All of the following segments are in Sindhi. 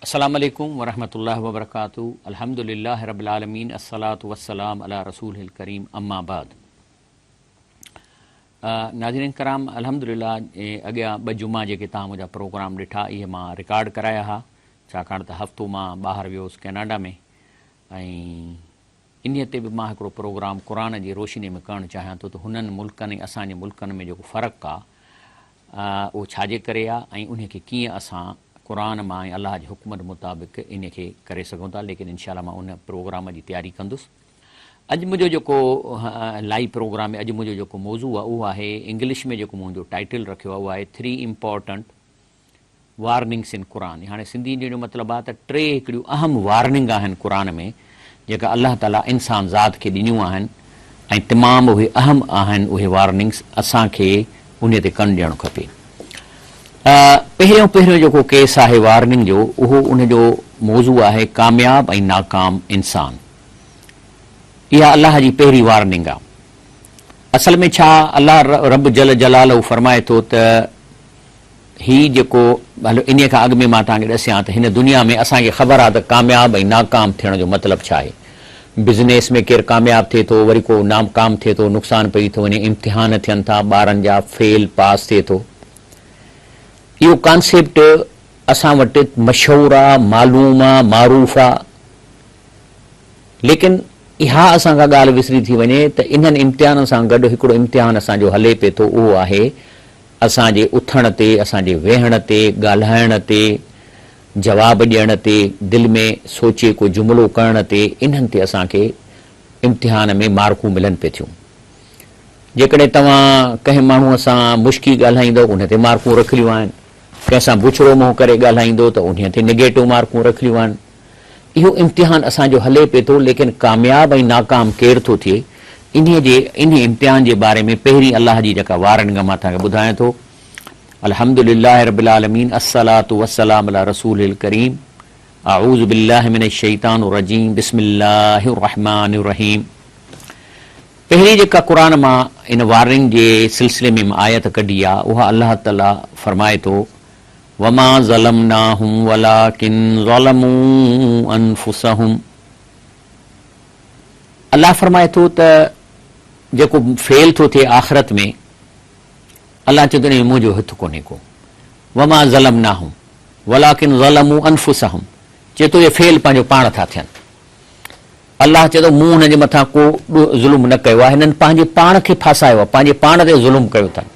السلام عليڪم ورحمة الله وبرڪاته الحمد لله رب العالمين الصلوة والسلام علي رسوله الڪريم اما بعد ناظرين ڪرام الحمد لله اڳيان ٻه جمعا جيڪي توهان منهنجا پروگرام ڏٺا اهي مان رڪارڊ ڪرايا ها ڇاڪاڻ ته هفتو مان ٻاهر ويو هوس ڪيناڊا ۾ ۽ انهيء تي به مان هڪڙو پروگرام قرآن جي روشني ۾ ڪرڻ چاهيان ٿو ته هنن ملڪن ۽ اسان جي ملڪن ۾ جيڪو فرق آ اهو ڇا جي ڪري آ ۽ انهيء کي ڪيئن اسان قرآن مان ۽ الله جي حڪمن مطابق انهيء کي ڪري سگهون ٿا ليڪن انشاء الله مان ان پروگرام جي تياري ڪندس. اڄ منهنجو جيڪو لائيو پروگرام ۾ اڄ منهنجو جيڪو موضوع آ اهو آهي انگلش ۾ جيڪو منهنجو ٽائيٽل رکيو آ اهو آهي ٿري امپارٽنٽ وارننگس ان قرآن هاڻي سنڌي جو مطلب آهي ته ٽي هڪڙيون اهم وارننگ آهن قرآن ۾ جيڪا الله تعالي انسان ذات کي ڏنيون آهن ۽ تمام اهي اهم آهن اهي وارننگس اسان کي انهي تي ڪن ڏيڻ کپي. پهريون پهريون جيڪو ڪيس آهي وارننگ جو اهو ان جو موضوع آهي ڪامياب ۽ ناڪام انسان. اها الله جي پهرين وارننگ آهي. اصل ۾ ڇا الله رب جل جلاله فرمائي ٿو ته هي جيڪو هلو انهيء کان اڳ ۾ مان توهان کي ڏسيان ته هن دنيا ۾ اسان کي خبر آهي ته ڪامياب ۽ ناڪام ٿيڻ جو مطلب ڇا آهي. بزنيس ۾ ڪير ڪامياب ٿئي ٿو وري ڪو ناڪام ٿئي ٿو، نقصان پئي ٿو وڃي، امتحان ٿين ٿا ٻارن جا، فيل پاس ٿئي ٿو. اهو ڪانسيپٽ اسان وٽ مشهور آ، معلوم آ، معروف آ. ليڪن اها اسان کان ڳالهه وسري ٿي وڃي ته انهن امتحانن سان گڏ هڪڙو امتحان اسان جو هلي پئي ٿو اهو آهي اسان جي اٿڻ تي، اسان جي ويهڻ تي، ڳالهائڻ تي، جواب ڏيڻ تي، دل ۾ سوچي ڪو جملو ڪرڻ تي، انهن تي اسان کي امتحان ۾ مارڪون ملن پئي ٿيون. جيڪڏهن توهان ڪنهن ماڻهوء سان مشڪي ڳالهائيندؤ ان تي مارڪون رکليون آهن. ڪنهن سان بڇڙو منهن ڪري ڳالهائيندو ته انهيء تي نگيٽو مارڪون رکليون آهن. اهو امتحان اسان جو هلي پئي ٿو ليڪن ڪامياب ۽ ناڪام ڪير ٿو ٿئي انهيء جي انهي امتحان جي باري ۾ پهرين الله جي جيڪا وارننگ مان توهان کي ٻڌايان ٿو الحمد لله رب العالمين الصلوة والسلام علي رسوله الڪريم اعوذ بالله من الشيطان الرجيم بسم الله الرحمن الرحيم پهرين جيڪا قرآن مان ان وارننگ جي سلسلي ۾ مان آيت ڪڍي آ اها الله تعالي فرمائي ٿو وما ظلمناهم ولڪن ظلموا انفسهم الله فرمائي ٿو ته جيڪو فيل ٿو ٿئي آخرت ۾ الله چئي ٿو ان ۾ منهنجو هٿ ڪونهي ڪو وما ظلمناهم ولڪن ظلموا انفسهم چئي ٿو اهي فيل پنهنجو پاڻ ٿا ٿين الله چئي ٿو مون هنن جي مٿان ڪو ظلم نه ڪيو آهي هنن پنهنجي پاڻ کي ڦاسايو آهي پنهنجي پاڻ تي ظلم ڪيو اٿن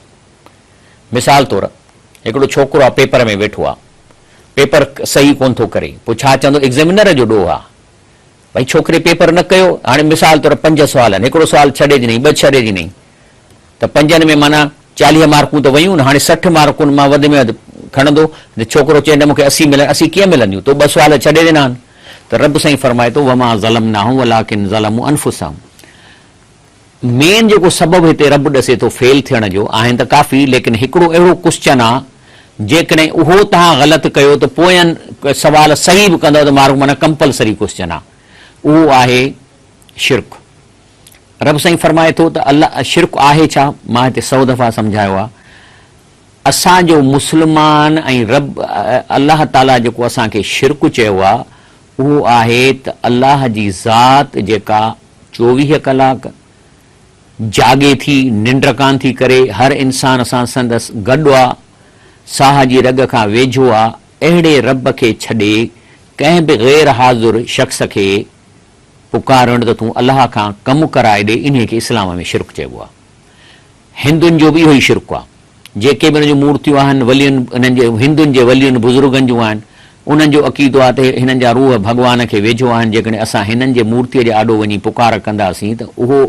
مثال طور هڪڙو ڇوڪرو آ پيپر ۾ ويٺو آ پيپر صحيح ڪونه ٿو ڪري پوء ڇا چوندو ايگزيمنر جو ڏوهه آ ڀئي ڇوڪري پيپر نه ڪيو هاڻي مثال طور پنج سوال آهن هڪڙو سوال ڇڏي ڏنئي ٻه ڇڏي ڏنئي ته پنجن ۾ معنيٰ 40 مارڪون ته ويون نه هاڻي 60 مارڪن مان وڌ ۾ وڌ کڻندو ته ڇوڪرو چئي نه مون کي 80 ملن 80 ڪيئن ملنديون تو ٻه سوال ڇڏي ڏنا آهن ته رب سائين فرمائي ٿو وما ظلمناهم ولڪن ظلموا انفسهم مين جيڪو سبب هتي رب ڏسي ٿو فيل ٿيڻ جو، آهن ته ڪافي ليڪن هڪڙو اهڙو ڪوسچن آ جيڪڏهن اهو توهان غلط ڪيو ته پوين سوال صحيح به ڪندؤ ته مارڪ معنيٰ ڪمپلسري ڪوسچن آ اهو آهي شرڪ. رب سائين فرمائي ٿو ته الله شرڪ آهي ڇا؟ مان هتي سئو دفعا سمجهايو آ اسان جو مسلمان ۽ رب الله تعاليٰ جيڪو اسان کي شرڪ چيو آ اهو آهي ته الله جي ذات جيڪا 24 ڪلاڪ جاڳي ٿي، ننڊ ڪانه ٿي ڪري، هر انسان سان سندس گڏ آ، ساهه جي رڳ کان ويجهو آ، اهڙي رب کي ڇڏي ڪنهن به غير حاضر شخص کي پڪارڻ ته تون الله کان ڪم ڪرائي ڏي انهيء کي اسلام ۾ شرڪ چئبو آ. هندن جو به اهو ئي شرڪ آ. جيڪي به انهن جون مورتيون آهن، ولين، انهن جي، هندن جي ولين بزرگن جون آهن، انهن جو عقيدو آهي ته هنن جا روح ڀڳوان کي ويجهو آهن، جيڪڏهن اسان هنن جي مورتيء جي آڏو وڃي پڪار ڪنداسين ته اهو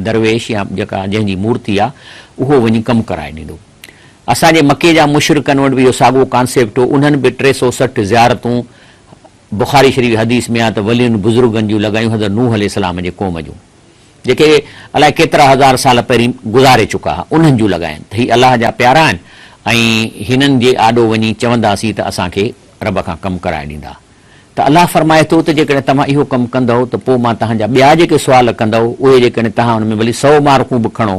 درويش يا جيڪا جنهن جي مورتي آ، اهو وڃي ڪم ڪرائي ڏيندو. اسان جي مڪي جا مشرڪن وٽ به اهو ساڳو ڪانسيپٽ هو، انهن به 360 زيارتون بخاري شريف جي حديث ۾ آ ته ولين بزرگن جون لڳايون حضرت نوح عليه السلام جي قوم جون. جيڪي الائي ڪيترا هزار سال پهرين گذاري چڪا ها، انهن جون لڳائين ته هي الله جا پيارا آهن ۽ هنن جي آڏو وڃي چونداسين ته اسان کي رب کان ڪم ڪرائي ڏيندا. ته الله فرمائي ٿو ته جيڪڏهن توهان اهو ڪم ڪندؤ ته پوء مان توهان جا ٻيا جيڪي سوال ڪندؤ اهي جيڪڏهن توهان ان ۾ ڀلي سئو مارڪون به کڻو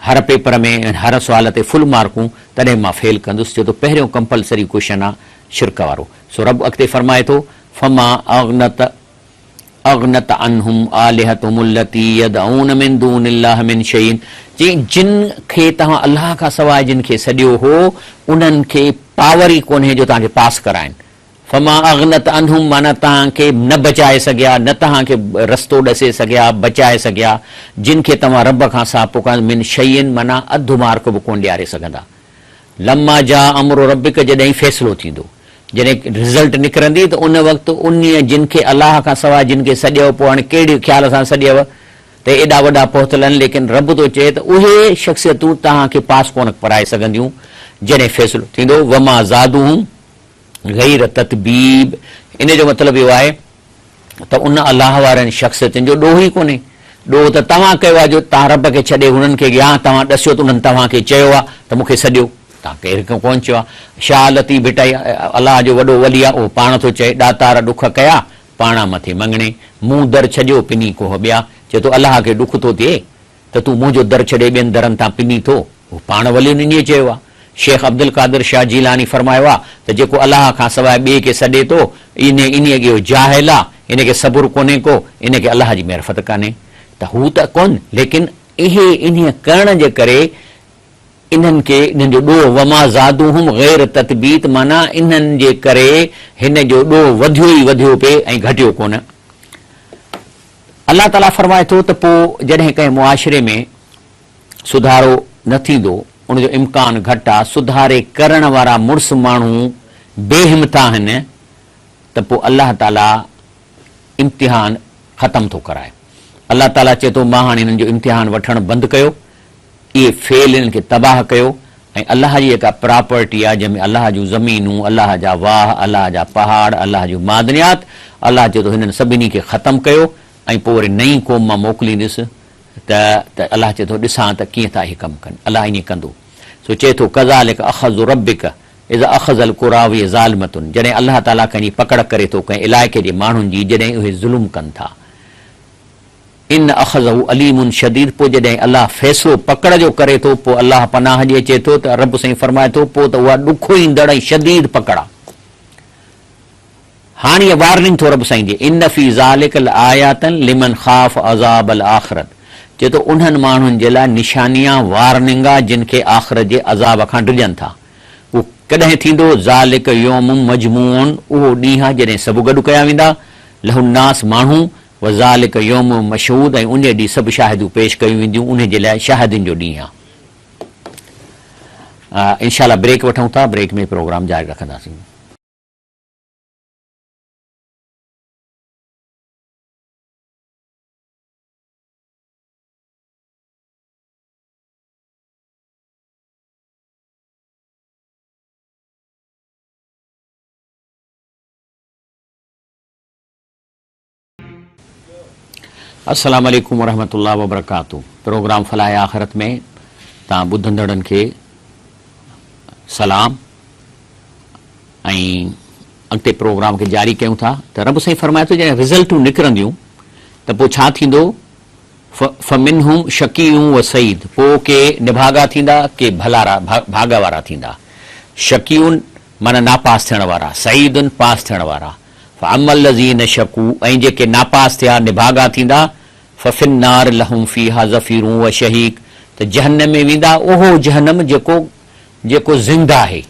هر پيپر ۾ ۽ هر سوال تي فل مارڪون تڏهن به مان فيل ڪندس ڇو ته پهريون ڪمپلسري ڪوئشن آ شرڪ وارو. سو رب اڳتي فرمائي ٿو، فما اغنت اغنت عنهم آلهتهم التي يدعون من دون الله من شيء چي جن کي توهان الله کان سواء جن کي سڏيو هو انهن کي پاور ئي ڪونهي جو توهان کي پاس ڪرائن. فما اغنت عنهم معنيٰ توهان کي نه بچائي سگهيا، نه توهان کي رستو ڏسي سگهيا، بچائي سگهيا، جن کي توهان رب کان سواء پڪاريو، من شيء معنيٰ اڌ مارڪ به ڪونه ڏياري سگهندا. لما جاء امر ربک جڏهن فيصلو ٿيندو، جڏهن رزلٽ نڪرندي ته ان وقت انهيء جن کي الله کان سواء جن کي سڏيو پوء هاڻي ڪهڙي خيال سان سڏيو ته ايڏا وڏا پهتل آهن ليڪن رب ٿو چئي ته اهي شخصيتون توهان کي پاس ڪونه ڪرائي سگهنديون جڏهن فيصلو ٿيندو وما زادوهم غير تتبيب ان جو مطلب اهو آهي ته ان الله وارن شخصيتن جو ڏوهه ئي ڪونهي. ڏوهه ته توهان ڪيو آهي جو توهان رب کي ڇڏي هنن کي يا توهان ڏسيو ته انهن توهان کي چيو آهي ته مون کي سڏيو. توهان ڪير کي ڪونه چيو آهي. شاهه لطيف ڀٽائي الله جو وڏو ولي آهي اهو پاڻ ٿو چئي، ڏاتار ڏک ڪيا، پاڻان مٿي مڱڻي، مون در ڇڏيو پني ڪوهه ٻيا. چئي ٿو الله کي ڏک ٿو ٿئي ته تون منهنجو در ڇڏي ٻين درن تان پنين ٿو. هو پاڻ ولين ائين چيو آهي. شيخ عبدالقادر شاهه جيلاني فرمايو آهي ته جيڪو الله کان سواء ٻئي کي سڏي ٿو، انهيء کي اهو جاهل آهي، ان کي صبر ڪونهي ڪو، ان کي الله جي معرفت ڪانهي. ته هو ته ڪونه، ليڪن اهي انهيء ڪرڻ جي ڪري انهن کي انهن جو ڏوهه وما زادوهم غير تتبيت معنيٰ انهن جي ڪري هن جو ڏوهه وڌيو ئي وڌيو پئي ۽ گهٽيو ڪونه. الله تعاليٰ فرمائي ٿو ته پوء جڏهن ڪنهن معاشري ۾ سڌارو نه ٿيندو، ان جو امڪان گهٽ آ، سڌاري ڪرڻ وارا مڙس ماڻهو بي همٿ آهن ته پوء الله تعاليٰ امتحان ختم ٿو ڪرائي. الله تعاليٰ چئي ٿو مان هاڻي هنن جو امتحان وٺڻ بند ڪيو، اهي فعل انهن کي تباهه ڪيو ۽ الله جي جيڪا پراپرٽي آهي جنهن ۾ الله جون زمينون، الله جا واهه، الله جا پهاڙ، الله جون معدنيات، الله چئي ٿو هنن سڀني کي ختم ڪيو ۽ پوء وري نئين قوم مان موڪليندس ته ته الله چئي ٿو ڏسان ته ڪيئن ٿا اهي ڪم ڪن. الله ائين ڪندو. سو چئي ٿو ڪذالڪ اخذ ربک اذا اخذ القريٰ وهي ظالمة جڏهن الله تعاليٰ ڪنهن جي پڪڙ ڪري ٿو ڪنهن علائقي جي ماڻهن جي جڏهن اهي ظلم ڪن ٿا. ان اخذه اليم شديد پوء جڏهن الله فيصلو پڪڙ جو ڪري ٿو پوء الله پناهه ڏي اچي ٿو ته رب سائين فرمائي ٿو پوء ته اها ڏکوئيندڙ ۽ شديد پڪڙ آ. هاڻ هيء وارننگ ٿو رب سائين ڏي ان في ذلک لآيات لمن خاف عذاب الاخرت چئي ٿو انهن ماڻهن جي لاء نشاني آ وارننگ آ جن کي آخرت جي عذاب کان ڊڄن ٿا اهو ڪڏهن ٿيندو ذلک يوم مجموع اهو ڏينهن آ جڏهن سڀ گڏ ڪيا ويندا له الناس ماڻهو وذلک يوم مشهود ۽ انهيء ڏينهن سڀ شاهديون پيش ڪيون وينديون انهي جي لاء شاهدين جو ڏينهن آهي. انشاء الله بريڪ وٺون ٿا بريڪ ۾ پروگرام جاري رکنداسين. السلام عليڪم ورحمة الله وبرڪاته پروگرام فلاح آخرت ۾ توهان ٻڌندڙن کي سلام ۽ اڳتي پروگرام کي جاري ڪيون ٿا ته رب سائين فرمائي ٿو جڏهن رزلٽون نڪرنديون ته پوء ڇا ٿيندو فمنهم شقي و سعيد پوء ڪي نڀاڳا ٿيندا ڪي ڀلارا ڀاڳ وارا ٿيندا شقي معنيٰ ناپاس ٿيڻ وارا سعيد پاس ٿيڻ وارا فاما الذين شقوا ۽ جيڪي ناپاس ٿيا، نڀاڳا ٿيندا، ففي النار لهم فيها زفير وشهيق ته جهنم ۾ ويندا، اهو جهنم جيڪو جيڪو زنده آهي،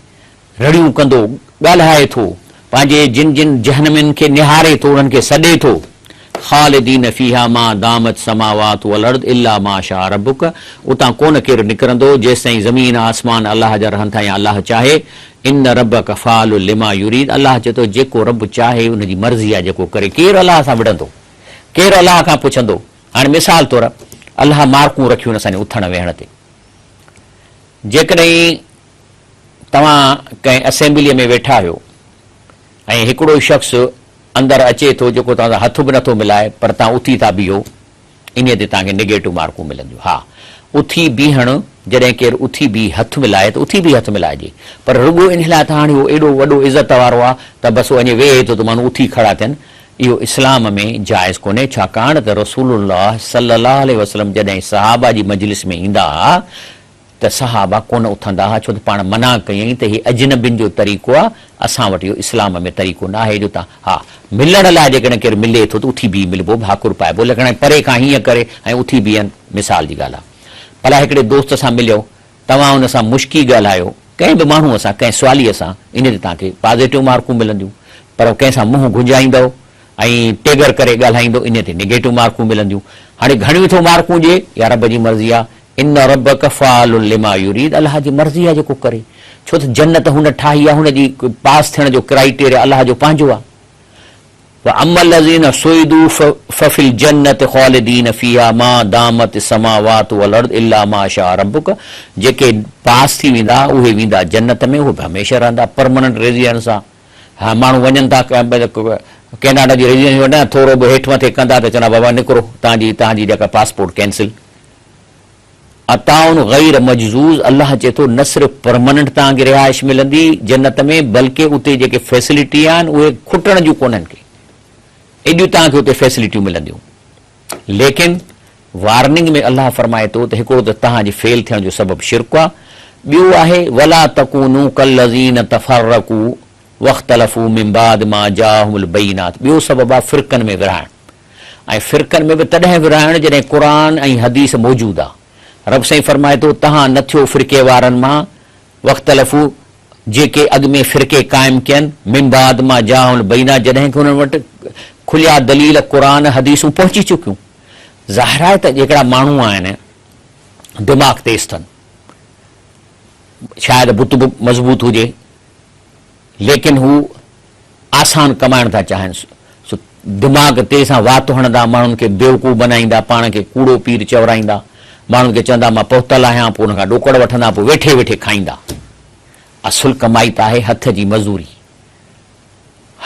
رڙيون ڪندو، ڳالهائي ٿو، پنهنجي جن جن جهنمين کي نهاري ٿو، انهن کي سڏي ٿو، خالدين فيها ما دامت السماوات والارض الا ما شاء ربک اتان ڪونه ڪير نڪرندو، جيستائين زمين آسمان الله جا رهن ٿا يا الله چاهي، ان ربک فعال لما يريد الله چئي ٿو جيڪو رب چاهي ان جي مرضي آهي جيڪو ڪري ڪير الله سان وڙهندو ڪير الله کان پڇندو هاڻي مثال طور الله مارڪون رکيون آهن اسان جي اٿڻ ويهڻ تي جيڪڏهن توهان ڪنهن اسيمبلي ۾ ويٺا آهيو ۽ هڪڙو شخص اندر اچي ٿو جيڪو توهان سان هٿ به نٿو ملائي پر توهان اٿي ٿا بيهو انهيء تي توهان کي نيگيٽو مارڪون ملنديون. ها، اٿي بيهڻ، جڏهن ڪير اٿي بيهي هٿ ملائي ته اٿي بيهي هٿ ملائجي، پر رڳو انهيء لاء ته هاڻي هو ايڏو وڏو عزت وارو آ ته بس هو اڃي ويهي ٿو ته ماڻهو اٿي کڙا ٿين، اهو اسلام ۾ جائز ڪونهي، ڇاڪاڻ ته رسول الله صلي الله عليه وسلم جڏهن صحابه جي مجلس ۾ ايندا ها ته صحابه ڪونه اٿندا ها ڇو ته پاڻ منع ڪيائين ته هي اجنبين جو طريقو آ اسان وٽ اهو اسلام ۾ طريقو ناهي جو تان ها ملڻ لاء جيڪڏهن ڪير ملي ٿو ته اٿي بيهي ملبو ڀاڪر پائبو ليڪن هاڻي پري کان هيئن ڪري ۽ اٿي بيهن مثال جي ڳالهه آ ڀلا هڪڙي دوست سان مليو توهان ان سان مشڪي ڳالهايو ڪنهن به ماڻهوء سان ڪنهن سواليء سان انهي تي توهان کي پازيٽو مارڪون ملنديون پر ڪنهن سان منهن گهنجائيندؤ ۽ ٽيڳر ڪري ڳالهائيندو انهي تي نگيٽو مارڪون ملنديون. هاڻي گهڻيون ٿو مارڪون ڏئي يا رب جي مرضي آ. ان ربک فعال لما يريد الله جي مرضي آ جيڪو ڪري. ڇو ته جنت هن ٺاهي آ هن جي پاس ٿيڻ جو ڪرائيٽيريا الله جو پنهنجو آ. واما الذين سعدوا ففي الجنة خالدين فيها ما دامت السماوات والارض الا ما شاء ربک جيڪي پاس ٿي ويندا اهي ويندا جنت ۾ اهي به هميشه رهندا پرمننٽ ريزيڊنس آ. ها ماڻهو وڃن ٿا ڪيناڊا جي ريزيڊنسي وٺڻ ٿورو به هيٺ مٿي ڪندا ته چوندا بابا نڪرو توهان جي توهان جي جيڪا پاسپورٽ ڪينسل. عطاء غير مجذوذ الله چئي ٿو نه صرف پرمننٽ توهان کي رهائش ملندي جنت ۾ بلڪه اتي جيڪي فيسلٽي آهن اهي کٽڻ جون ڪونهن ڪي ايڏيون توهان کي اتي فيسلٽيون ملنديون ليڪن وارننگ ۾ الله فرمائي ٿو ته هڪڙو ته توهان جي فيل ٿيڻ جو سبب شرڪ آهي، ٻيو آهي ولا تڪونوا ڪالذين تفرقوا واختلفوا من بعد ما جاءهم البينات ٻيو سبب آهي فرقن ۾ ورهائڻ ۽ فرقن ۾ به تڏهن ورهائڻ جڏهن قرآن ۽ حديث موجود آهي. رب سائين فرمائي ٿو توهان نه ٿيو فرقي وارن مان واختلفوا جيڪي اڳ ۾ فرقي قائم ڪين، من بعد ما جاءهم البينات جڏهن ڪه انهن وٽ کليا دليل قرآن حديثون پهچي چڪيون. ظاهر آهي ته جيڪڙا ماڻهو آهن دماغ تيز اٿن شايد بت به مضبوط هجي ليڪن هو آسان ڪمائڻ ٿا چاهين سو دماغ تيز سان وات هڻندا ماڻهن کي بيوقوف بنائيندا پاڻ کي ڪوڙو پير چورائيندا ماڻهن کي چوندا مان پهتل آهيان پوء ان کان ڏوڪڙ وٺندا پوء ويٺي ويٺي کائيندا اصل ڪمائي ته آهي هٿ جي مزوري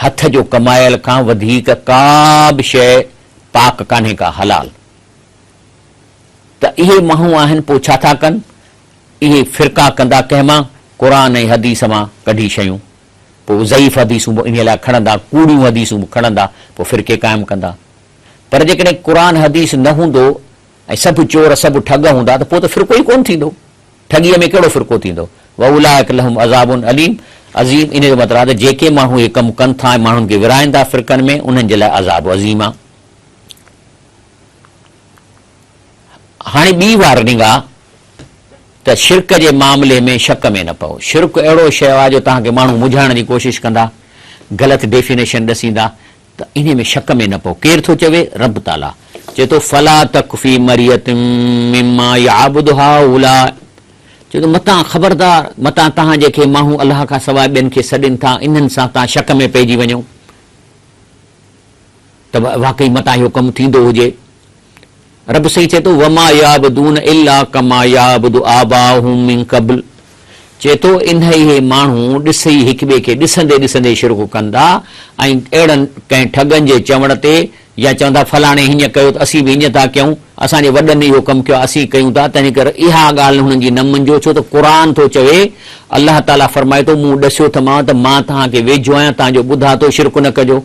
هٿ جو ڪمايل کان وڌيڪ ڪا به شيء پاڪ ڪانهي ڪا حلال. ته اهي ماڻهو آهن پوء ڇا ٿا ڪن؟ اهي فرقا ڪندا ڪنهن مان؟ قرآن ۽ حديث مان ڪڍي شيون. پوء ضعيف حديثون به انهيء لاء کڻندا، ڪوڙيون حديثون به کڻندا، پوء فرقي قائم ڪندا. پر جيڪڏهن قرآن حديث نه هوندو ۽ سڀ چور سڀ ٺڳ هوندا ته پوء ته فرقو ئي ڪونه ٿيندو. ٺڳيء ۾ ڪهڙو فرقو ٿيندو؟ واولئک لهم عذاب اليم، عظيم، انهيء جو مطلب آهي ته جيڪي ماڻهو اهي ڪم ڪن ٿا ۽ ماڻهن کي ورهائين ٿا فرقن ۾ انهن جي لاء عذاب عظيم آهي. هاڻي ٻي وارننگ آهي ته شرڪ جي معاملي ۾ شڪ ۾ نه پئو. شرڪ اهڙو شيء آهي جو توهان کي ماڻهو مجهائڻ جي ڪوشش ڪندا، غلط ڊيفينيشن ڏسيندا ته انهيء ۾ شڪ ۾ نه پئو. ڪير ٿو چوي؟ رب تعاليٰ چئي ٿو، فلا تڪ في مرية مما يعبد هؤلاء چئي ٿو، متان، خبردار، متان توهان جيڪي ماڻهو الله کان سواء ٻين کي سڏين ٿا، انهن سان توهان شڪ ۾ پئجي وڃو ته واقعي متان اهو ڪم ٿيندو هجي. رب سائين چئي ٿو، وما يعبدون الا ڪما يعبد آباؤهم من قبل چئي ٿو، انهيء ماڻهو ڏسي هڪٻئي کي ڏسندي ڏسندي شرڪ ڪندا ۽ اهڙن ڪنهن ٺڳن جي چوڻ تي يا چوندا فلاڻي هيئن ڪيو ته اسين به هيئن ٿا ڪيون، اسان جي وڏن اهو ڪم ڪيو آهي اسين ڪيون ٿا، تنهن ڪري اها ڳالهه هنن جي نه مڃجو ڇو ته قرآن ٿو چوي، الله تعاليٰ فرمائي ٿو، مون ڏسيو ته مان ته مان توهان کي ويجهو آهيان تان جو ٻڌان ٿو شرڪ نه ڪجو.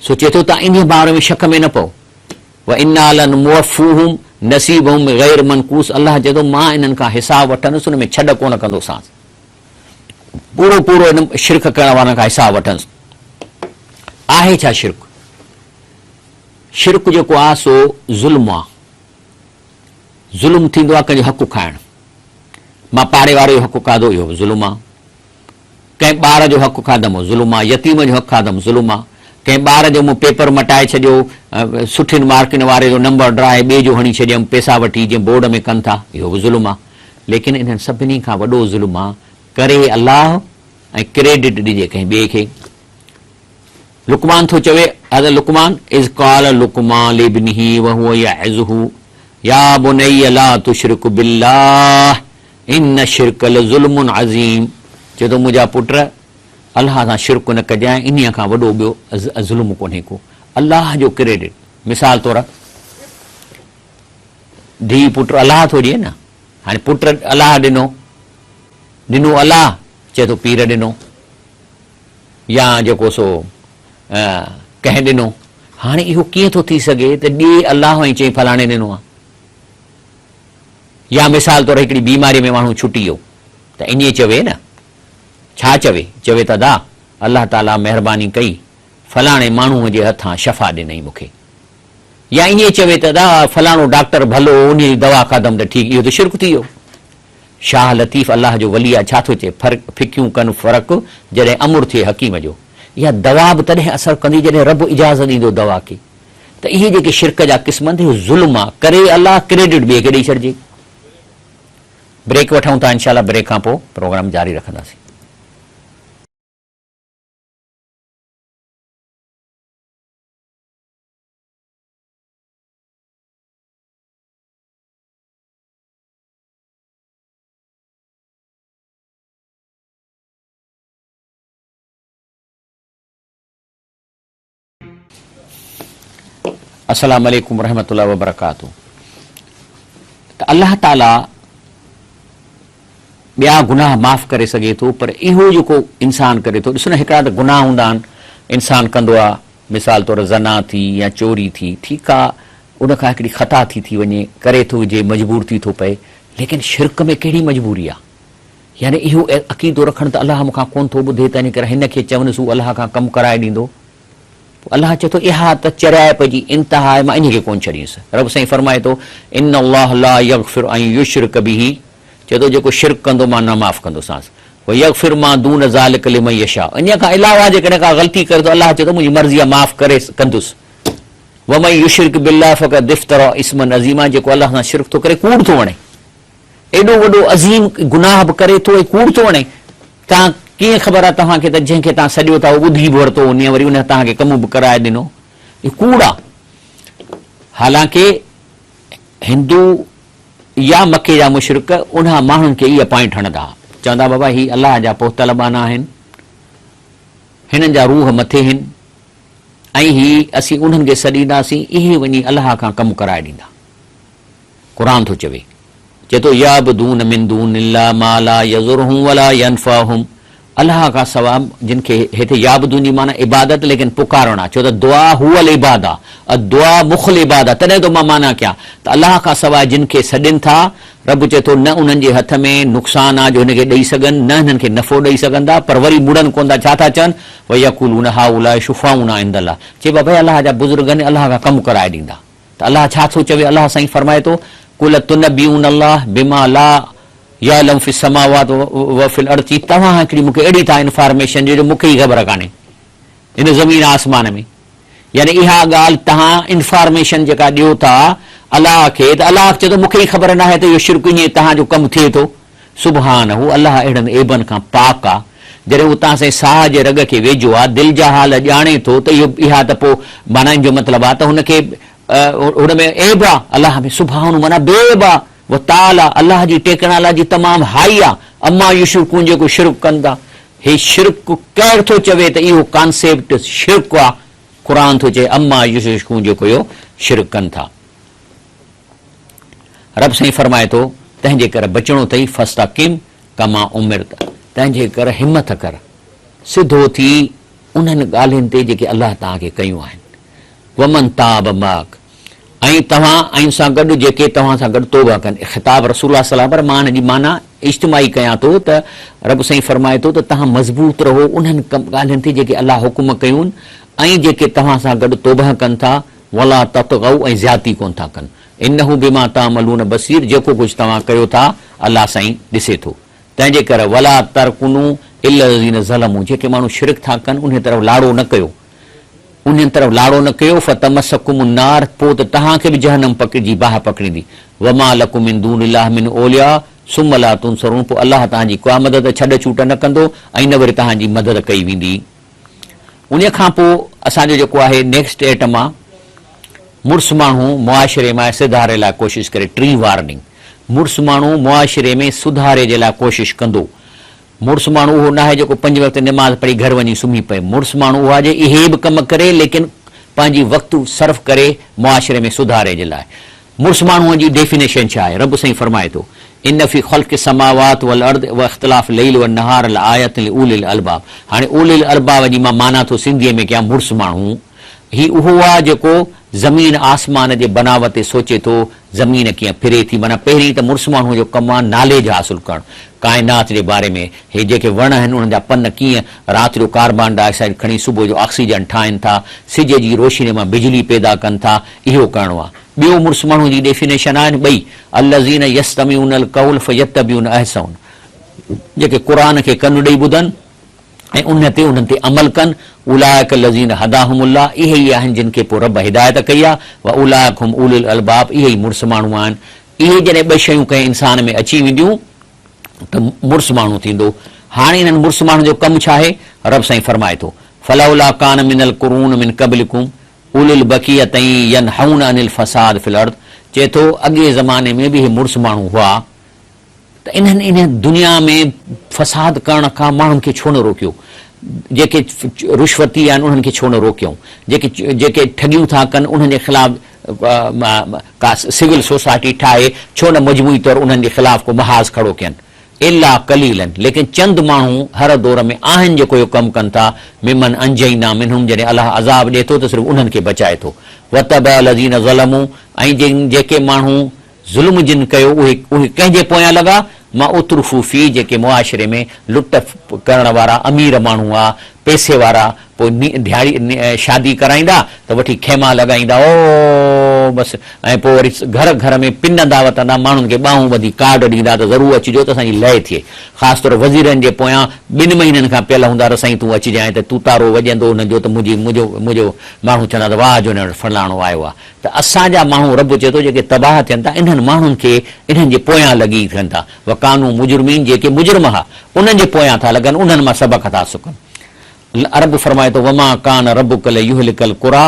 سو چئي ٿو ته انهيء باري ۾ شڪ ۾ نه پئو. وانا لنموفوهم نصيبهم غير منقوص الله چئي ٿو مان انهن کان حساب وٺندس ان ۾ ڇڏ ڪونه ڪندوسانس. پورو پورو ان شرڪ ڪرڻ وارن کان حساب وٺندس. آهي ڇا شرڪ؟ شرڪ جيڪو آهي سو ظلم آهي. ظلم ٿيندو آهي ڪنهن جو حق کائڻ. مان پاڙي واري جو حق کاڌو اهو به ظلم آهي. ڪنهن ٻار جو حق کاڌم ظلم آ، يتيم جو حق کاڌم ظلم آ، ڪنهن ٻار جو مون پيپر مٽائي ڇڏيو، سٺين مارڪن واري جو نمبر ڊراهي ٻئي جو هڻي ڇڏيم، پئسا وٺي جيئن بورڊ ۾ ڪن ٿا، اهو به ظلم آ. ليڪن انهن سڀني کان وڏو ظلم آ، ڪري الله ۽ ڪريڊٽ ڏجي ڪنهن ٻئي کي. لقمان ٿو چوي، حضرت لقمان، اذ قال لقمان لابنه وهو يعظه يا بني لا تشرڪ بالله ان الشرڪ لظلم عظيم چئي ٿو منهنجا پٽ الله سان شرڪ نه ڪجانء انهيء کان وڏو ٻيو ظلم ڪونهي ڪو. الله جو ڪريڊٽ مثال طور ڌيء پٽ الله ٿو ڏئي نه هاڻي پٽ الله ڏنو ڏنو الله چئي ٿو پير ڏنو يا جيڪو سو ڪنهن ڏنو هاڻي اهو ڪيئن ٿو ٿي سگهي ته ڏي الله ۽ چئي فلاڻي ڏنو آهي. يا مثال طور هڪڙي بيماري ۾ ماڻهو ڇٽي ويو ته ائين چوي نه، ڇا چوي؟ چوي ته ادا الله تعاليٰ مهرباني ڪئي فلاڻي ماڻهوء جي هٿان شفا ڏنئي مون کي. يا ائين چوي ته ادا فلاڻو ڊاڪٽر ڀلو هو انهيء جي دوا کاڌم ته ٺيڪ، اهو ته شرڪ ٿي ويو. شاهه لطيف الله جو ولي آ ڇا ٿو چئي، فرق ڦڪيون ڪن فرق جڏهن امر ٿئي حڪيم جو. اها دوا به تڏهن اثر ڪندي جڏهن رب اجازت ڏيندو دوا کي. ته اهي جيڪي شرڪ جا قسم آهن ته اهو ظلم آ، ڪري الله ڪريڊٽ ٻئي کي ڏئي ڇڏجي. بريڪ وٺون ٿا انشاء الله بريڪ کان پوء پروگرام جاري رکنداسين. السلام عليڪم ورحمة الله وبرڪاته ته الله تعالي ٻيا گناهه معاف ڪري سگهي ٿو پر اهو جيڪو انسان ڪري ٿو ڏسو نه هڪڙا ته گناهه هوندا آهن انسان ڪندو آهي مثال طور زنا ٿي يا چوري ٿي ٺيڪ آ ان کان هڪڙي خطا ٿي ٿي وڃي ڪري ٿو وجهي مجبور ٿي ٿو پئي ليڪن شرڪ ۾ ڪهڙي مجبوري آ يعني اهو عقيدو رکڻ ته الله مون کان ڪونه ٿو ٻڌي تنهن ڪري هن کي چونس هو الله کان ڪم ڪرائي ڏيندو پوء الله چئي ٿو اها ته چريائپ جي انتها آهي مان انهي کي ڪونه ڇڏيندس رب سائين فرمائي ٿو ان الله لا يغفر ان يشرڪ به چئي ٿو جيڪو شرڪ ڪندو مان نه معاف ڪندوسانس ويغفر ما دون ذلک لمن يشاء انهي کان علاوه جيڪڏهن ڪا غلطي ڪري ٿو الله چئي ٿو منهنجي مرضي آهي معاف ڪري ڪندس ومن يشرڪ بالله فقد افترا اثما عظيما جيڪو الله سان شرڪ ٿو ڪري ڪوڙ ٿو هڻي ايڏو وڏو عظيم گناهه به ڪري ٿو ۽ ڪوڙ ٿو هڻي توهان ڪيئن خبر آهي توهان کي ته جنهن کي توهان سڏيو ٿا اهو ٻڌي به ورتو انهي وري ان توهان کي ڪم به ڪرائي ڏنو اهو ڪوڙ آهي حالانڪه هندو يا مڪي جا مشرڪ انهن ماڻهن کي اها پوائنٽ هڻندا ها. چوندا بابا هي الله جا پهتل ٻانها آهن، هنن جا روح مٿي هن ۽ هي اسين انهن کي سڏينداسين اهي وڃي الله کان ڪم ڪرائي ڏيندا. قرآن ٿو چوي، چئي ٿو يعبدون من دون الله ما لا يضرهم ولا ينفعهم الله کان سواء جن کي هتي يعبدون جي معنيٰ عبادت ليڪن پڪارڻ آ ڇو ته دعا هو العباده الدعاء مخ العباده تڏهن ٿو مان معنيٰ ڪيان ته الله کان سواء جن کي سڏين ٿا رب چئي ٿو نه انهن جي هٿ ۾ نقصان آ جو هن کي ڏئي سگهن نه هنن کي نفعو ڏئي سگهن ٿا پر وري مڙن ڪونه ٿا ڇا ٿا چون ويقولون هؤلاء شفعاؤنا عند الله چي بابا هي الله جا بزرگ آهن الله کان ڪم ڪرائي ڏيندا. ته الله ڇا ٿو چوي؟ الله سائين فرمائي ٿو، قل تنبئون الله بما لا يعلم في السماوات وفي الارض چي توهان هڪڙي مون کي اهڙي ٿا انفارميشن ڏيو جو مون کي ئي خبر ڪانهي هن زمين آسمان ۾ يعني اها ڳالهه توهان انفارميشن جيڪا ڏيو ٿا الله کي ته الله چئي ٿو مون کي ئي خبر ناهي ته اهو شرڪ ائين توهان جو ڪم ٿئي ٿو سبحانه الله اهڙن عيبن کان پاڪ آ، جڏهن هو توهان سائين ساهه جي رڳ کي ويجهو آ، دل جا حال ڄاڻي ٿو ته اهو اها ته پوء معنيٰ ان جو مطلب آ ته هن کي هن ۾ عيب آ، الله ۾ سبحانه معنيٰ بي عيب آ، وتعاليٰ الله جي ٽيڪنالاجي تمام هائي آ، عما يشرڪون جيڪو شرڪ ڪن ٿا، هي شرڪ ڪير ٿو چوي ته اهو ڪانسيپٽ شرڪ آ، قرآن ٿو چئي عما يشرڪون جيڪو اهو شرڪ ڪن ٿا. رب سائين فرمائي ٿو، تنهن جي ڪر بچڻو اٿئي، فاستقم ڪما امرت، تنهن جي ڪر همٿ ڪر، سڌو ٿي انهن ڳالهين تي جيڪي الله توهان کي ڪيون آهن، ومن تاب معک، ۽ توهان ۽ سان گڏ جيڪي توهان سان گڏ توبه ڪن، خطاب رسول الله صلعم پر مان ان جي معنيٰ اجتماعي ڪيان ٿو ته رب سائين فرمائي ٿو ته توهان مضبوط رهو انهن ڳالهين تي جيڪي الله حڪم ڪيون ۽ جيڪي توهان سان گڏ توبه ڪن ٿا، ولا تطغوا ۽ زيادتي ڪونه ٿا ڪن. انه بما تعملون بصير جيڪو ڪجهه توهان ڪيو ٿا الله سائين ڏسي ٿو. تنهن جي ڪري ولا ترڪنوا الي الذين ظلموا جيڪي ماڻهو شرڪ ٿا ڪن انهي طرف لاڙو نه ڪيو انهن طرف لاڙو نه ڪيو فتمسڪم النار پوء ته توهان کي به جهنم پڪڙجي باهه پڪڙيندي وما لڪم من دون الله من اولياء ثم لا تنصرون پوء الله توهان جي ڪا مدد ڇڏ ڇوٽ نه ڪندو ۽ نه وري توهان جي مدد ڪئي ويندي. انهيء کان پوء اسان جو جيڪو آهي نيڪسٽ ايٽم آ مڙس ماڻهو معاشري ۾ سڌاري لاء ڪوشش ڪري ٽين وارننگ مڙس ماڻهو معاشري ۾ سڌاري جي لاء ڪوشش ڪندو مڙس ماڻهو اهو ناهي جيڪو پنج وقت نماز پڙهي گهر وڃي سمهي پئي مڙس ماڻهو اهو آهي جي اهي به ڪم ڪري ليڪن پنهنجي وقت صرف ڪري معاشري ۾ سڌاري جي لاء مڙس ماڻهوء جي ڊيفينيشن ڇا آهي؟ رب سائين فرمائي ٿو، ان في خلق السماوات والارض واختلاف الليل والنهار لآيات لاولي الالباب هاڻي اولي الالباب جي مان معنيٰ ٿو سنڌيء ۾ ڪيان مڙس ماڻهو هي اهو آهي جيڪو زمين آسمان جي بناوت تي سوچي ٿو، زمين ڪيئن ڦري ٿي، معنيٰ پهرين ته مڙس ماڻهوء جو ڪم آ ناليج حاصل ڪرڻ، ڪائنات جي باري ۾، هي جيڪي وڻ آهن انهن جا پن ڪيئن رات جو ڪاربان ڊاء آڪسائيڊ کڻي صبح جو آڪسيجن ٺاهين ٿا، سج جي روشنيء مان بجلي پيدا ڪن ٿا، اهو ڪرڻو آ. ٻيو مڙس ماڻهوء جي ڊيفينيشن آهن ٻئي، الذين يستمعون القول فيتبعون احسنه، جيڪي قرآن کي ڪن ڏئي ٻڌن ۽ ان تي انهن تي عمل ڪن، اولئک الذين هداهم الله، اهي ئي آهن جن کي پوء رب هدايت ڪئي آهي، واولئک هم اولو الالباب، اهي ئي مڙس ماڻهو آهن. اهي جڏهن ٻه شيون ڪنهن انسان ۾ اچي وينديون ته مڙس ماڻهو ٿيندو. هاڻي انهن مڙس ماڻهن جو ڪم ڇا آهي؟ رب سائين فرمائي ٿو، فلولا ڪان من القرون من قبلڪم اولو البقية ينهون عن الفساد في الارض، چئي ٿو اڳئين زماني ۾ به اهي مڙس ماڻهو هئا، ته انهن انهيء دنيا ۾ فساد ڪرڻ کان ماڻهن کي ڇو نه روڪيو؟ جيڪي رشوتي آهن انهن کي ڇو نه روڪيائون؟ جيڪي جيڪي ٺڳيون ٿا ڪن انهن جي خلاف ڪا سول سوسائٽي ٺاهي ڇو نه مجموعي طور انهن جي خلاف ڪو محاذ کڙو ڪين؟ الا قليلا ليڪن چند ماڻهو هر دور ۾ آهن جيڪو اهو ڪم ڪن ٿا، ممن انجينا منهم جڏهن الله عذاب ڏئي ٿو ته صرف انهن کي بچائي ٿو. واتبع الذين ظلموا ۽ جيڪي ماڻهو ظلم جن ڪيو اهي اهي ڪنهن جي پويان لڳا؟ ما اترفو فيه جيڪي معاشري ۾ لٽ ڪرڻ وارا امير ماڻهو هئا، پئسي وارا، پوء ڌياڙي شادي ڪرائيندا ته وٺي خيما لڳائيندا او بس ۽ پوء وري گهر گهر ۾ پنندا وتندا ماڻهن کي ٻانهون ٻڌي ڪارڊ ڏيندا ته ضرور اچجو ته اسان جي لئه ٿئي خاص طور وزيرن جي پويان ٻن مهينن کان پيل هوندا ته سائين تون اچجانء ته توتارو وڄندو انهن جو ته منهنجي منهنجو منهنجو ماڻهو چوندا ته واهه جو هن وٽ فلاڻو آيو آهي ته اسان جا ماڻهو رب چئي ٿو جيڪي تباهه ٿين ٿا انهن ماڻهن کي انهن جي پويان لڳي ٿين ٿا وڪانو مجرمين جيڪي مجرم ها انهن جي پويان ٿا لڳن انهن مان سبق ٿا سکن رب فرمائي ٿو وما ڪان ربک ليهلڪ القري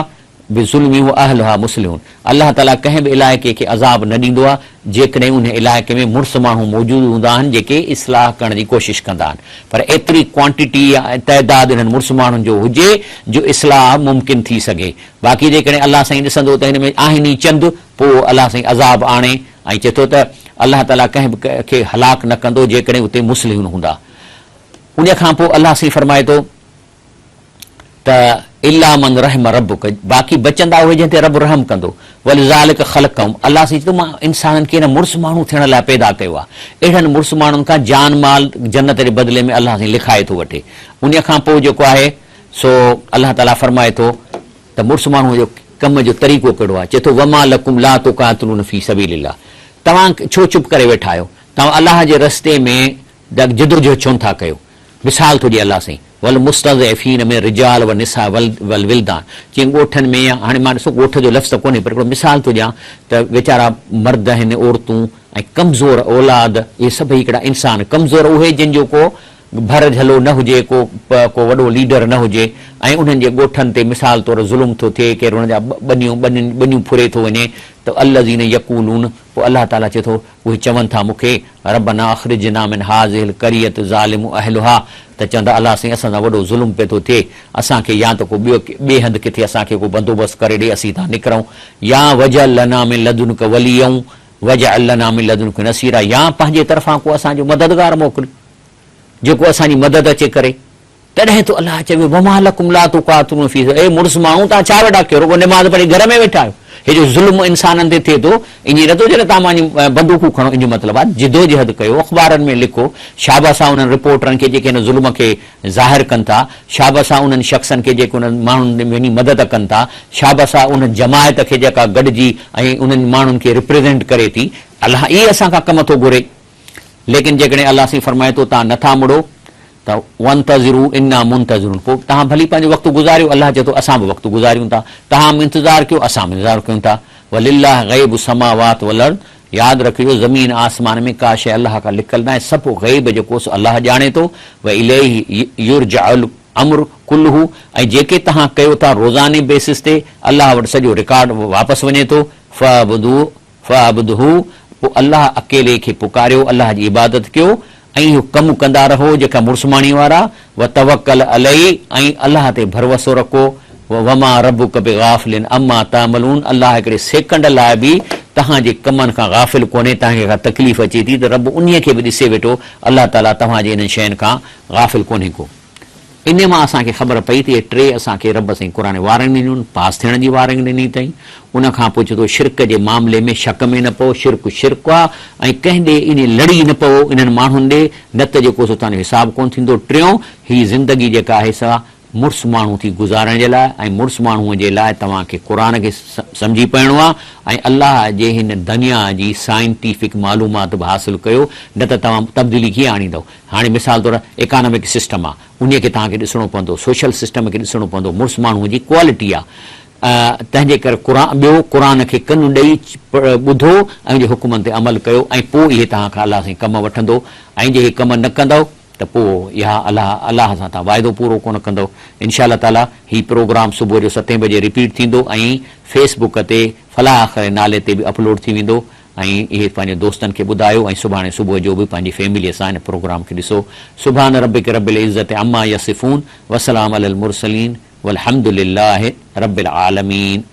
بظلم واهلها مصلحون الله تعالي ڪنهن به علائقي کي عذاب نه ڏيندو آهي جيڪڏهن ان علائقي ۾ مڙس ماڻهو موجود هوندا آهن جيڪي اصلاح ڪرڻ جي ڪوشش ڪندا آهن پر ايتري ڪوانٽيٽي يا تعداد انهن مڙس ماڻهن جو هجي جو اصلاح ممڪن ٿي سگهي باقي جيڪڏهن الله سائين ڏسندو ته هن ۾ آهن ئي چند، پوء الله سائين عذاب آڻي ۽ چئي ٿو ته الله تعاليٰ ڪنهن به کي هلاڪ نه ڪندو جيڪڏهن اتي مصلحون هوندا. ان کان پوء الله سائين فرمائي ٿو ته الا من رحم ربک باقي بچندا اهي جنهن تي رب رحم ڪندو ولذلک خلقهم الله سائين چئي ٿو مان انسانن کي نه مڙس ماڻهو ٿيڻ لاء پيدا ڪيو آهي اهڙن مڙس ماڻهن کان جان مال جنت جي بدلي ۾ الله سائين لکائي ٿو وٺي. ان کان پوء جيڪو آهي سو الله تعاليٰ فرمائي ٿو ته مڙس ماڻهوء جو ڪم جو طريقو ڪهڙو آهي؟ چئي ٿو، وما لڪم لا تقاتلون في سبيل الله توهان ڇو چپ ڪري ويٺا آهيو؟ توهان الله جي رستي ۾ جدوجهد ڇو نٿا ڪيو؟ مثال ٿو ڏئي الله سائين، والمستضعفين من الرجال والنساء والولدان جيئن ڳوٺن ۾ يا هاڻي مان ڏسو ڳوٺ جو لفظ ته ڪونهي پر هڪڙو مثال ٿو ڏيان ته ويچارا مرد آهن عورتون ۽ ڪمزور اولاد اهي سڀئي هڪڙا انسان ڪمزور اهي جن جو ڪو ڀر جهلو نه هجي، ڪو ڪو وڏو ليڊر نه هجي ۽ انهن جي ڳوٺن تي مثال طور ظلم ٿو ٿئي، ڪير انهن جا ٻنيون ٻنين ٻنيون ڦري ٿو وڃي ته الذين يقولون پوء الله تعاليٰ چئي ٿو اهي چون ٿا مون کي ربنا اخرجنا من هذه القرية الظالم اهلها ته چوندا الله سائين اسان سان وڏو ظلم پيو ٿو ٿئي اسان کي يا ته ڪو ٻيو ٻئي هنڌ ڪٿي اسان کي ڪو بندوبست ڪري ڏي اسين هتان نڪرون يا واجعل لنا من لدنک وليا واجعل لنا من لدنک نصيرا يا پنهنجي طرفان ڪو اسان جو مددگار موڪل. جيڪو اسان جي مدد اچي ڪري. تڏهن ٿو الله چوي وما لڪم لا تقاتلون في اي مڙس ماڻهو توهان ڇا ويٺا ڪيو رڳو نماز پڙهي گهر ۾ ويٺا آهيو هي جو ظلم انسانن تي ٿئي ٿو ائين نٿو چئي ته توهان وڃي بندوقون کڻو ان جو مطلب آهي جدوجهد ڪيو اخبارن ۾ لکو شابس آهي انهن رپورٽرن کي جيڪي هن ظلم کي ظاهر ڪن ٿا شابس آهي انهن شخصن کي جيڪي انهن ماڻهن ۾ وڃي مدد ڪن ٿا شابس آهي ان جماعت کي جيڪا گڏجي ۽ انهن ماڻهن کي رپريزينٽ ڪري ٿي الله ئي اسان کان ڪم ٿو گهري. ليڪن جيڪڏهن الله سائين فرمائي ٿو توهان نه ٿا مڙو ته وانتظروا انا منتظرون پوء توهان ڀلي پنهنجو وقت گذاريو الله چئي ٿو اسان به وقت گذاريون ٿا توهان به انتظار ڪيو اسان به انتظار ڪيون ٿا ولله غيب السماوات والارض ياد رکجو زمين آسمان ۾ ڪا شيء الله کان لڪل ناهي سڀ غيب جيڪو سو الله ڄاڻي ٿو واليه يرجع الامر ڪله ۽ جيڪي توهان ڪيو ٿا روزاني بيسس تي الله وٽ سڄو رڪارڊ واپس وڃي ٿو فاعبدوا فاعبده، پوء الله اڪيلي کي پڪاريو، الله جي عبادت ڪيو ۽ اهو ڪم ڪندا رهو جيڪا مڙسماڻي وارا، وتوڪل عليه ۽ الله تي ڀروسو رکو، وما ربک بغافل عما تعملون الله هڪڙي سيڪنڊ لاء به توهان جي ڪمن کان غافل ڪونهي، توهان کي ڪا تڪليف اچي ٿي ته رب انهيء کي به ڏسي ويٺو، الله تعاليٰ توهان جي انهن شين کان غافل ڪونهي ڪو. انهيء مان اسان کي خبر پئي ته اهي ٽي اسان کي رب سائين قرآن وارنگ ڏنيون آهن، پاس ٿيڻ جي وارنگ ڏني اٿئين. ان کان پوء چئي ٿو شرڪ جي معاملي ۾ شڪ ۾ نه پئو، شرڪ شرڪ آ ۽ ڪنهن ڏي انهي لڙي نه پئو انهن ماڻهن ڏي نه ته جيڪو سو توهان جو حساب ڪونه ٿيندو. ٽيون، هي زندگي جيڪا آهي سا مڙس ماڻهو ٿي گذارڻ جي لاء ۽ مڙس ماڻهوء جي لاء توهان کي قرآن کي سمجهي پڙهڻو آ ۽ الله جي هن دنيا جي سائنٽيفڪ معلومات به حاصل ڪيو نه ته توهان تبديلي ڪيئن آڻيندؤ. هاڻي مثال طور ايڪانامڪ سسٽم آ انهيء کي توهان کي ڏسڻو پوندو، سوشل سسٽم کي ڏسڻو پوندو، مڙس ماڻهوء جي ڪوالٽي آ تنهن جي ڪري قرآن ٻيو قرآن کي ڪن ڏئي ٻڌو ۽ ان جي حڪمن تي عمل ڪيو ۽ پوء اهي توهان کان الله سائين ڪم وٺندو ۽ جي اهي ڪم نه ڪندؤ ته پوء اها الله الله سان توهان واعدو پورو ڪونه ڪندؤ انشاء الله تعالي هي پروگرام صبح جو ستين بجي رپيٽ ٿيندو ۽ فيس بڪ تي فلاح آخر نالي تي به اپلوڊ ٿي ويندو ۽ اهي پنهنجي دوستن کي ٻڌايو ۽ سڀاڻي صبح جو به پنهنجي فيملي سان هن پروگرام کي ڏسو سبحان ربک رب العزت عما يصفون وسلام علي المرسلين والحمد لله رب العالمين.